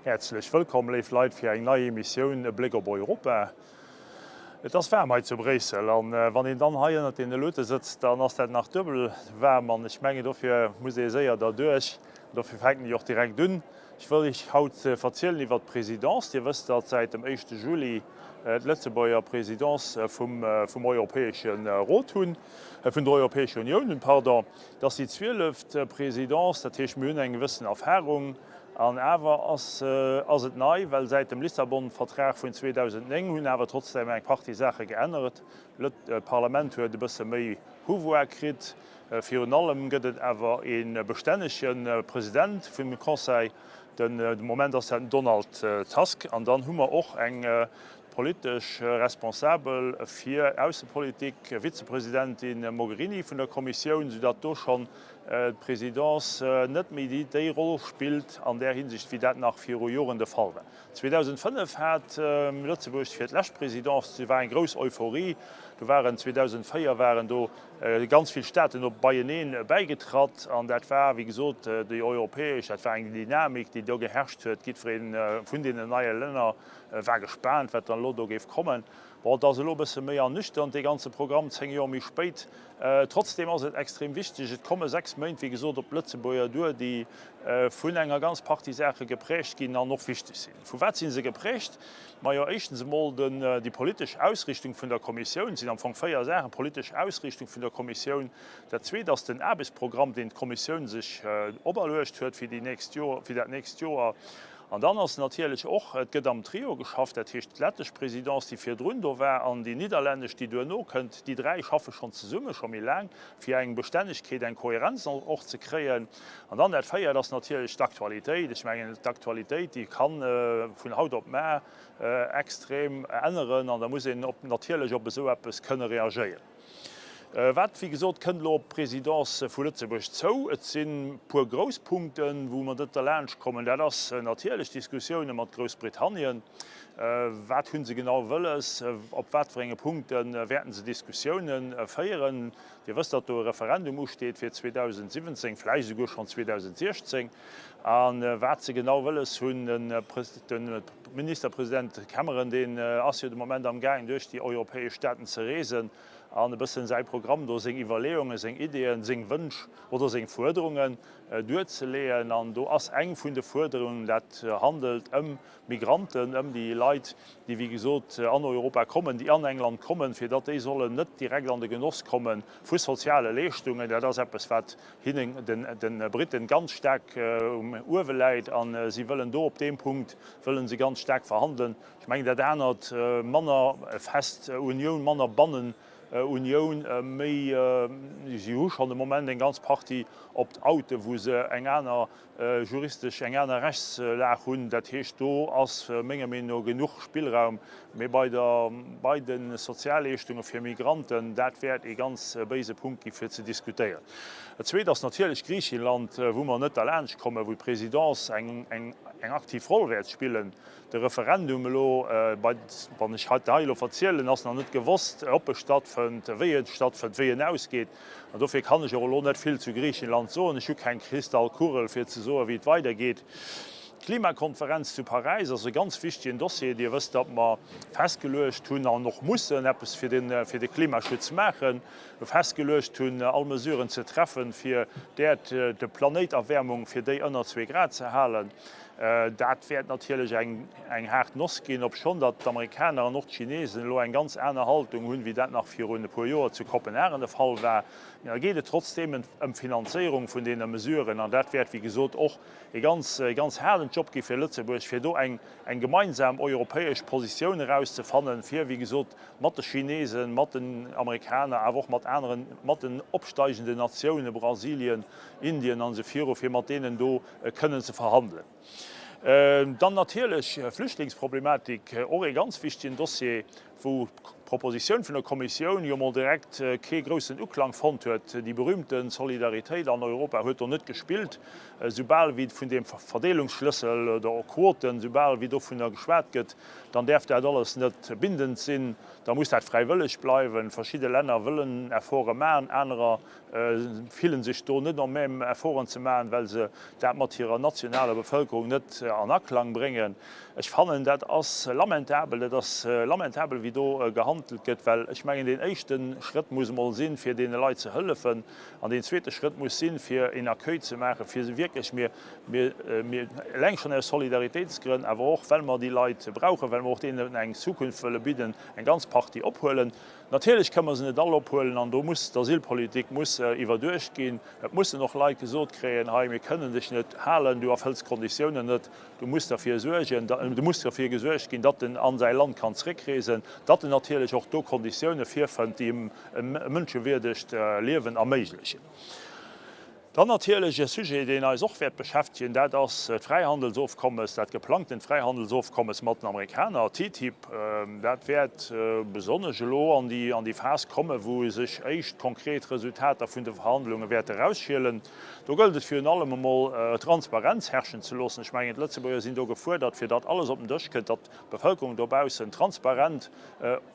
Häerzlech wëllkomm, léif Leit, fir eng nei Emissioun E Bléck op Europa. Et ass waarm hei zu Bréissel an wann een dann hei ënnert deene Luute sëtzt, dann ass dat nach duebel waarm an ech mengen, dofir muss ee séier derduerch. Dofir fänken ech och direkt un. Ech wëll Iech haut verzielen iwwert d'Présidence. Dir wësst, datt säit dem éischte Juli d'Lëtzebuerger Présidence vum Europäesche Rot hunn, vun der Europäescher Unioun hunn, pardon. Et ass déi zwieleft Présidence, dat heescht, mir hunn eng gewëssen Erfahrung. An awer ass ass et nei, well säit dem Lissabon-Vertrag vun 2009 hunn awer trotzdem eng Partie Saache geännert. D'Parlament huet e bësse méi Pouvoir kritt. Virun allem gëtt et awer ee bestännege President vum Conseil. De Moment ass dat den Donald Tusk. An dann hu mer och eng politesch Responsabel fir Aussepolitik, Vizepresidentin Mogherini vun der Kommissioun, soudatt do schonn d'Présidence net méi déi Roll spillt an där Hinsicht, wéi dat nach viru Joren de Fall war. 2005 hat Lëtzebuerg fir d'lescht Présidence, do war eng grouss Euphorie, do waren 2004 waren do ganz vill Staaten op beieneen bäigetratt an dat war, wéi gesot, déi europäesch, dat war eng Dynamik, déi do geherrscht huet. Jiddweree vun deenen neie Länner war gespaant, wat dann elo do géif kommen. Bon, et ass elo e bësse méi ernüchternd, dee ganze Programm, 10 Joer méi spéit. Trotzdeem ass et extrem wichteg. Et komme 6 Méint, wéi gesot, op d'Lëtzebuerger duer, déi vun enger ganz Partie Saache geprägt ginn an och wichteg sinn. Vu wat si se geprägt? Majo, éischtens emol déi politesch Ausrichtung vun der Kommissioun. Et sinn am Fong 4 Saachen, Politesch Ausrichtung vun der Kommissioun. Dat Zweet ass den Aarbechtsprogramm, deen d'Kommissioun sech operluecht huet fir déi nächst Joer, fir dat nächst Joer. An dann ass natierlech och, et gëtt am Trio geschafft, dat heescht d'lettesch Présidence, déi virdrun do war, an déi nidderlännesch, déi duerno kënnt, déi dräi schaffe schonn zesumme scho méi laang, fir eng Bestännegkeet, eng Kohärenz och ze kréien. An dann dat Véiert ass natierlech d'Aktualitéit. Ech mengen, d'Aktualitéit, déi ka vun haut op mar extrem änneren an da muss een natierlech op esou eppes kënne reagéieren. Wat, wéi gesot, kënnt elo op d'Présidence vu Lëtzebuerg zou? Et sinn e puer grouss Punkten, wou mer net derlaanscht kommen. Dat ass natierlech d'Diskussioune mat Groussbritannien. Wat hu se genau wëlles? Op wat fir enge Punkte wäerten se Diskussioune féieren? Dir wësst, datt do e Referendum usteet fir 2017, vläicht esouguer schonn 2016. A wat se genau wëlles hunn, de Ministerpresident Cameron, deen ass jo de Moment am gaang duerch déi europäesch Staaten ze reesen an e bëssen säi Programm do, seng Iwwerleeungen, seng Ideeën, seng Wënsch oder seng Fuerderungen duerzeleeën. An do ass eng vun de Fuerderungen, dat handelt ëm Migranten, ëm déi Leit, déi wéi gesot an Europa kommen, déi an England kommen, fir datt déi sollen net direkt an de Genoss komme vu soziale Leeschtungen. Dat ass eppes, wat hinnen, de Briten, ganz staark um Uewe läit a si wëllen do op deem Punkt wëlle se ganz staark verhandelen. Ech mengen dat anert, manner fest Unioun, manner Bannenunioun, méi, si hu schonn de Moment eng ganz Partie Opt-oute wou se eng aner juristesch eng aner Rechtslag hunn. Dat heescht, do ass menger Meenung no genuch Spillraum. Mee bei der, bei de Sozialleeschtunge fir Migranten, dat wäert ee ganz béise Punkt gi fir ze diskutéieren. Dat Zweet ass natierlech Griichenland, wou mer net derlaanscht kommen, wou d'Présidence eng, eng aktiv Roll wäert spillen. De Referendum elo, bei, wann ech hei elo verzielen, ass nach net gewosst, ob e stattfënnt, wéi e stattfënnt, wéi en ausgeet. An dofir kann ech och elo net vill zu Griichenland soen. Ech hu keng Kristallkugel, fir ze soen, wéi et weidergeet. D'Klimakonferenz zu Paräis ass e ganz wichtegen Dossier. Dir wësst, datt mer festgeluecht hunn an och mussen eppes fir de Klimaschutz maachen, festgeluecht hunn, all Mesuren ze treffen, fir d'Äerd, de Planéiterwäermung, fir déi ënner zwee Grad ze halen. Dat wäert natierlech eng haart Noss ginn, obschonn datt d'Amerikaner an och d'Chinesen elo eng ganz aner Haltung hunn, wéi dat nach virun e puer Joer zu Kopenhagen de Fall war. Mee da geet et trotzdeem ëm d'Finanzéierung vun deene Mesuren an dat wäert, wéi gesot, och e ganz, ganz haarden Job gi fir Lëtzebuerg, fir do eng gemeinsam europäesch Positioun erauszefannen, fir, wéi gesot, mat de Chinesen, mat den Amerikaner, awer och mat aneren, mat den opsteigenden Natiounen, Brasilien, Indien an esou viru, fir mat deenen do kënnen ze verhandelen. Dann natierlech Flüchtlingsproblematik, och ee ganz wichtegen Dossier, wou. D'Propositioun vun der Kommissioun jo mol direkt kee groussen Uklang fonnt huet. Déi berühmte Solidaritéit an Europa huet do net gespillt. Soubal wéi vun deem Verdeelungsschlëssel oder Quoten, soubal wéi dovunner geschwat gëtt, dann däerf dat alles net bindend sinn, da muss dat fräiwëlleg bleiwen. Verschidde Länner wëllen Efforte maachen, anerer fillen sech do net en même Efforten ze maachen, well se dat mat hirer nationaler Bevëlkerung net an Aklang bréngen. Ech fannen, dat ass lamentabel. Dat ass lamentabel, wéi do gehandelt gëtt, well ech mengen, deen éischte Schrëtt muss emol sinn, fir deene Leit ze hëllefen, an deen zweete Schrëtt muss sinn, fir een Accueil ze maachen, fir se wierklech, mir, mir, mir, eleng schonn aus Solidaritéitsgrënn, awer och well mer déi Leit brauchen, well mer och deenen eng Zukunft wëlle bidden, eng ganz Partie ophuelen. Natierlech kënne mer se net all ophuelen an do muss d'Asylpolitik muss iwwerduecht ginn. Et mussen och Leit gesot kréien, hei mir kënnen dech net halen, du erfëlls d'Konditiounen net, du muss derfir suergen, du muss derfir gesuergt ginn, datt en an säi Land kann zréckreesen, datt en natierlech och do Konditioune virfënnt, déi em e mënschewierdegt Liewen erméiglechen. Dann natierlech e Sujet, deen eis och wäert beschäftegen, dat ass d'Fräihandelsofkommes, dat geplangtent Fräihandelsofkommes mat den Amerikaner, TTIP. Dat wäert besonnesch elo an déi Phas kommen, wou sech éischt konkret Resultater vun de Verhandlunge wäerte erausschielen. Do gëllt et virun allem emol, Transparenz herrschen ze loossen. Ech mengen, d'Lëtzebuerger sinn do gefuerdert, fir datt alles op den Dësch kënnt, datt d'Bevëlkerung dobaussen transparent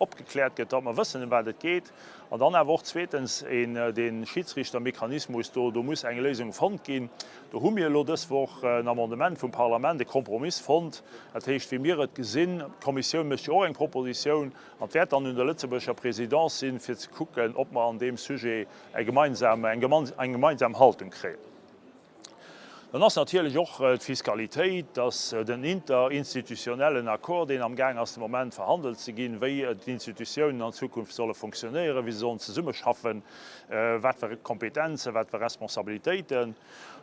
opgekläert gëtt, datt mer wëssen, ëm wat et geet. An dann awer och zweetens een, dee Schiedsrichtermechanismus do, do muss eng Léisung fonnt ginn. Do hu mir elo dës Woch en Amendement vum Parlament, e Kompromiss fonnt. Dat heescht, wéi mir et gesinn, d'Kommissioun mécht jo och eng Propositioun, an et wäert dann un der lëtzebuergescher Présidence sinn, fir ze kucken, ob mer an deem Sujet eng gemeinsam, eng gemeinsam Haltung kréien. Dann ass natierlech och d'Fiskalitéit, dass den interinstitutionellen Accord, deen amgaang ass de Moment verhandelt ze ginn, wéi d'Institutiounen an Zukunft solle funktionéieren, wéi se sollen zesummeschaffen, wat fir Kompetenzen, wat fir Responsabilitéiten.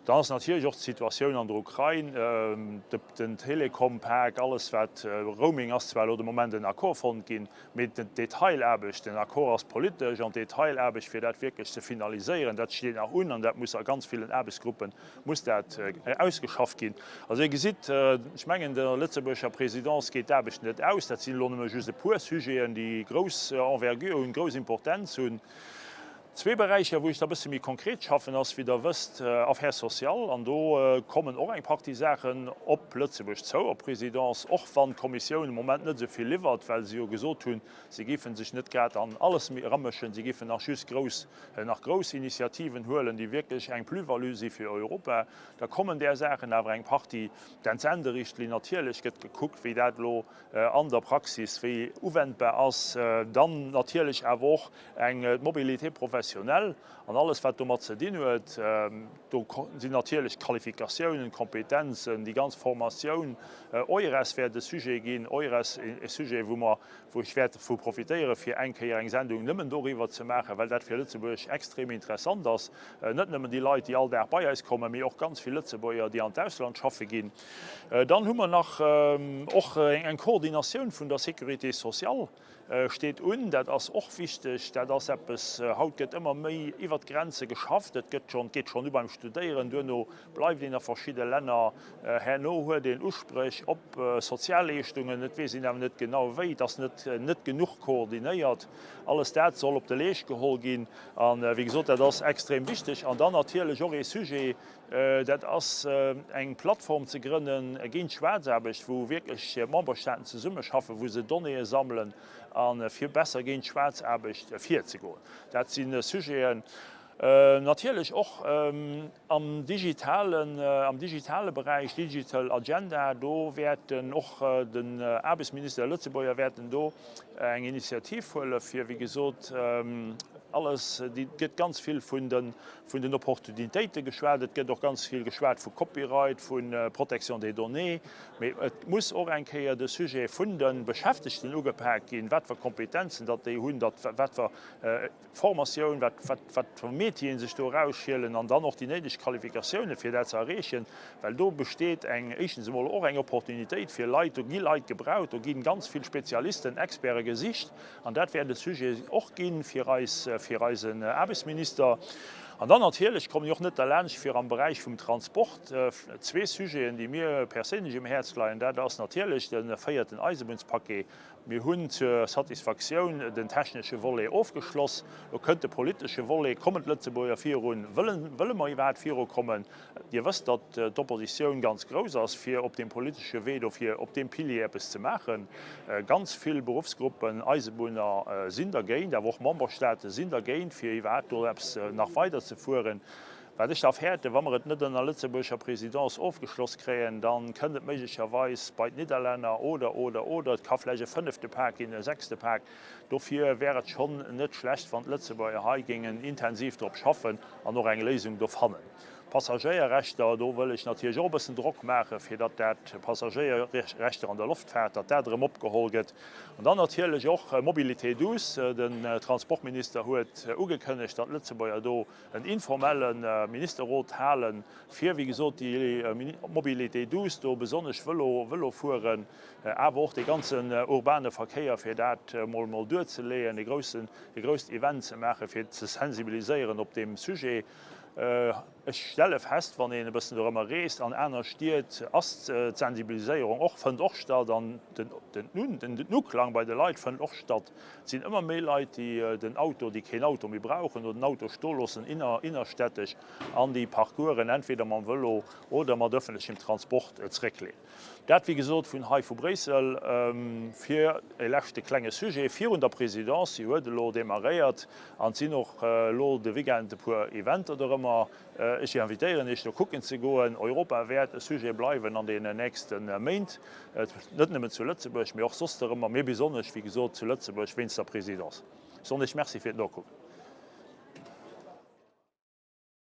Dann ass natierlech och d'Situatioun an der Ukrain, den Telekom-Pak, alles wat Roaming ass zwar elo de Moment en Accord fonnt ginn, Mee d'Detailaarbecht, den Accord ass politesch, an d'Detailaarbecht, fir dat wierklech ze finaliséieren, dat steet nach un an dat muss a ganz villen Aarbechtsgruppe muss dat ausgeschafft ginn. Also Dir gesitt, ech mengen, der lëtzebuergescher Présidence geet d'Aarbecht net aus. Dat sinn elo nëmme just e puer Sujeten, déi grouss Envergure hunn, grouss Importenz hunn. Zwee Beräicher, wou ech da bësse méi konkret schaffen, ass, wéi Der wësst, Affaires sociales. An do kommen och eng Partie Saachen op Lëtzebuerg zou, op d'Présidence, och wann d'Kommissioun de Moment net esou vill liwwert, well se jo gesot hunn, se géife sech net grad an alles méi eramëschen, se géifen nach just grouss, nach grouss Initiativen huelen, déi wierklech eng Plus-value si fir Europa. Da kommen där Saachen awer eng Partie. D'Entsenderichtlinn, natierlech gëtt gekuckt, wéi dat elo an der Praxis wéi uwendbar ass, dann natierlech awer och eng d'Mobilité professionnelle an alles wat domat ze dinn huet. Do sinn natierlech d'Qualifikatiounen, d'Kompetenzen, déi ganz Formatioun. EURES wäert e Sujet ginn, EURES e Sujet wou mer, wou ech wäert vu profitéiere fir eng Kéier eng Sendung nëmmen doriwwer ze maachen, well dat fir Lëtzebuerg extrem interessant ass. Net nëmmen déi Leit déi all Dag bei eis kommen, mee och ganz vill Lëtzebuerger déi an d'Ausland schaffe ginn. Dann hu mer nach och eng Koordinatioun vun der Sécurité sociale steet un. Dat ass och wichteg. Dat ass eppes, haut gëtt ëmmer méi iwwert d'Grenze geschafft. Et gëtt schonn, et geet schonn u beim Studéieren, duerno bleift een a verschidde Länner, herno huet een Uspréch op Sozialleeschtungen, et weess een awer net genau wéi, et ass net net genuch koordinéiert. Alles dat soll op de Leescht geholl ginn. A wéi gesot, dat ass extrem wichteg. An dann natierlech och ee Sujet, Dat ass eng Plattform ze grënne géint d'Schwaarzaarbecht, wou wierklech d'Memberstaaten zesummeschaffen, wou se Donnéeë sammelen a fir besser géint d'Schwaarzaarbecht virzegoen. Dat si Sujeten. Natierlech och am digitalen, am digitale Beräich, Digital Agenda, do wäerten och den Aarbechtsminister, de Lëtzebuerger, wäerten do eng Initiativ huele fir, wéi gesot, alles, et gëtt ganz vill vun de vun den Opportunitéite geschwat, et gëtt och ganz vill geschwat vu Copyright, vu Protection des données, mee et muss och eng Kéier de Sujet vun de Beschäftegten ugepak ginn, wat fir Kompetenzen datt déi hunn, datt wat fir Formatioun, wat wat fir Métieren sech do erausschielen an dann och déi néideg Qualifikatiounen, fir dat ze erreechen, well do besteet eng éischtens emol och eng Opportunitéit fir Leit, do gi Leit gebraucht, do gi ganz vill Spezialisten, Experte gesicht. An dat wäert e Sujet och gi fir eis, fir eisen Aarbechtsminister. An dann natierlech kommen ech och net derlaanscht, fir am Beräich vum Transport zwee Sujeten, déi mir perséinlech um Häerz leien, dat ass natierlech de véierten Eisebunnspaquet. Mir hunn zur Satisfaktioun den technesche Volet ofgeschloss. Elo kënnt de politesche Volet. Kommen d'Lëtzebuerger virun? Wëllen, wëlle mer iwwerhaapt virukommen? Dir wësst, datt d'Oppositioun ganz grouss ass, fir op deem politesche Wee do fir op deem Pilier eppes ze maachen. Ganz vill Beruffsgruppen, Eisebunner sinn dergéint, awer och Memberstaate sinn dergéint, fir iwwerhaapt do eppes nach weiderzefueren. Wat ech da fäerten, wa mer et net ënner lëtzebuergescher Présidence ofgeschloss kréien, da kënnt et méiglecherweis bei d'Nidderlänner oder, oder, oder. Et ka vläicht e fënnefte Pak ginn, e sechste Pak. Dofir wär et schonn net schlecht, wann d'Lëtzebuerger hei géingen intensiv drop schaffen an och eng Léisung do fannen. Passagéierrechter, do wëll ech natierlech och e bëssen Drock maachen, fir datt dat Passagéierrechter an der Loftfaart, datt dat erëm opgeholl gëtt. An dann natierlech och Mobilité douce. Den Transportminister huet ugekënnegt, datt d'Lëtzebuerger do en informelle Ministerrot halen, fir, wéi gesot, déi Mobilité douce, do besonnesch Vëlo, Vëlofueren, awer och dee ganzen urbane Verkéier, fir dat emol mol duerzeleeën, e groussen, e grousst Event ze maachen, fir ze sensibiliséieren op deem Sujet. Ech stelle fest, wann een e bëssen dorëmmer reest an aner Stied, ass d'Sensibiliséierung och, fënnt och statt an den, den, den Uklang bei de Leit fënnt och statt. Et sinn ëmmer méi Leit, déi den Auto, déi keen Auto méi brauchen oder den Auto stoe loossen innerstädtesch an déi Parcoursen entweder mam Vëlo oder mat ëffentlechem Transport zréckleeën. Dat, wéi gesot, vun hei vu Bréissel. Fir e leschte klenge Sujet virun der Présidence, Si huet elo demarréiert an et sinn och elo de Weekend e puer Eventer dorëmmer. Ech invitéieren Iech do kucken ze goen. Europa wäert e Sujet bleiwen an deenen nächste Méint, net nëmmen zu Lëtzebuerg, mee och soss dorëmmer, mee besonnesch, wéi gesot, zu Lëtzebuerg wéinst der Présidence. Ech soen Iech Merci fir d'Nokucken.